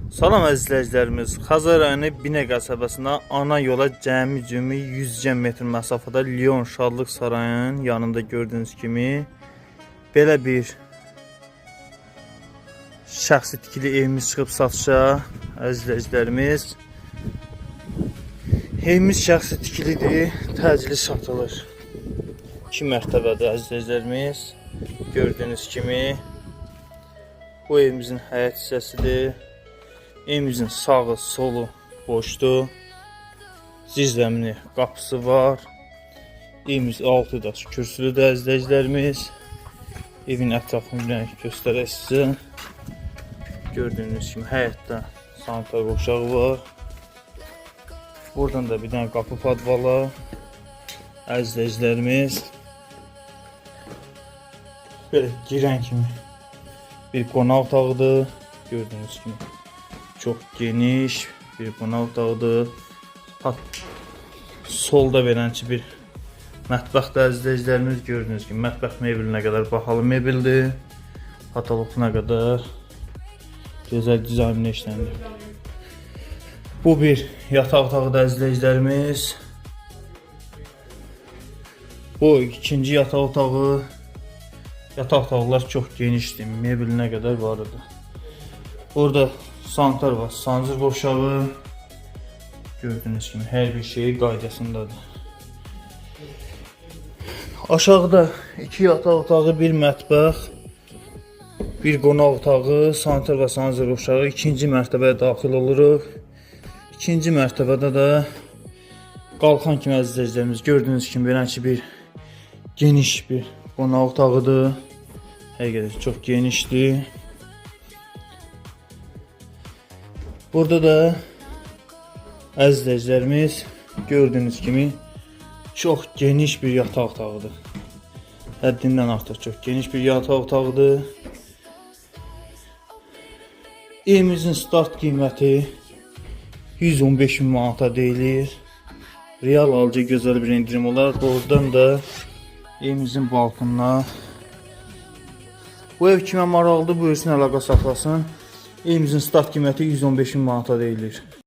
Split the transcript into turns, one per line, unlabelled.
Salam əziz izləyicilərimiz. Xəzər rayonu Binə qəsəbəsində ana yola cəmi cümi 100 metr məsafədə Lyon Şadlıq Sarayının yanında gördüyünüz kimi belə bir şəxsi tikili evimiz çıxıb satışa əziz izləyicilərimiz. Evimiz şəxsi tikilidir, təcili satılır. 2 mərtəbədir əziz izləyicilərimiz. Gördüyünüz kimi bu evimizin həyət hissəsidir. Evimizin sağı, solu boşdur. Zirzəmini qapısı var. Evimiz 6 daş kürsülüdür əziz izləyicilərimiz. Evin ətrafını bir dənə göstərək sizə. Gördüyünüz kimi həyətdə sanitar qovşağı var. Buradan da bir dənə qapı podvala. Əziz izləyicilərimiz. Belə girən kimi bir qonaq otağıdır. Gördüyünüz kimi çox geniş bir qonaq otağıdır. Pat solda beləncə bir mətbəxdə əziz izləyicilərimiz, gördüyünüz kimi mətbəx mebelinə qədər bahalı mebeldir. Patoloquna qədər gözəl dizaynla işlənib. Bu bir yataq otağıdır əziz izləyicilərimiz. Bu ikinci yataq otağı. Yataq otaqlar çox genişdir, mebelinə qədər var idi. Burada sanitar var, sancır qovşağı. Gördüyünüz kimi hər bir şey qaydasındadır. Aşağıda iki yataq otağı, bir mətbəx, bir qonaq otağı, sanitar və sancır qovşağı. İkinci mərtəbəyə daxil oluruq. İkinci mərtəbədə də qalxan kimi əziz izləyicilərimiz, gördüyünüz kimi beləncə bir geniş bir qonaq otağıdır. Həqiqətən çox genişdir. Burada da əziz izləyicilərimiz, gördüyünüz kimi çox geniş bir yataq otağıdır. Həddindən artıq çox geniş bir yataq otağıdır. Evimizin start qiyməti 115 min manata deyilir. Real alıcı gözəl bir endirim olar. Doğrudan da evimizin balkonuna. Bu ev kimə maraqlıdır, buyursun əlaqə saxlasın. Evimizin start qiyməti 115 min manata deyilir.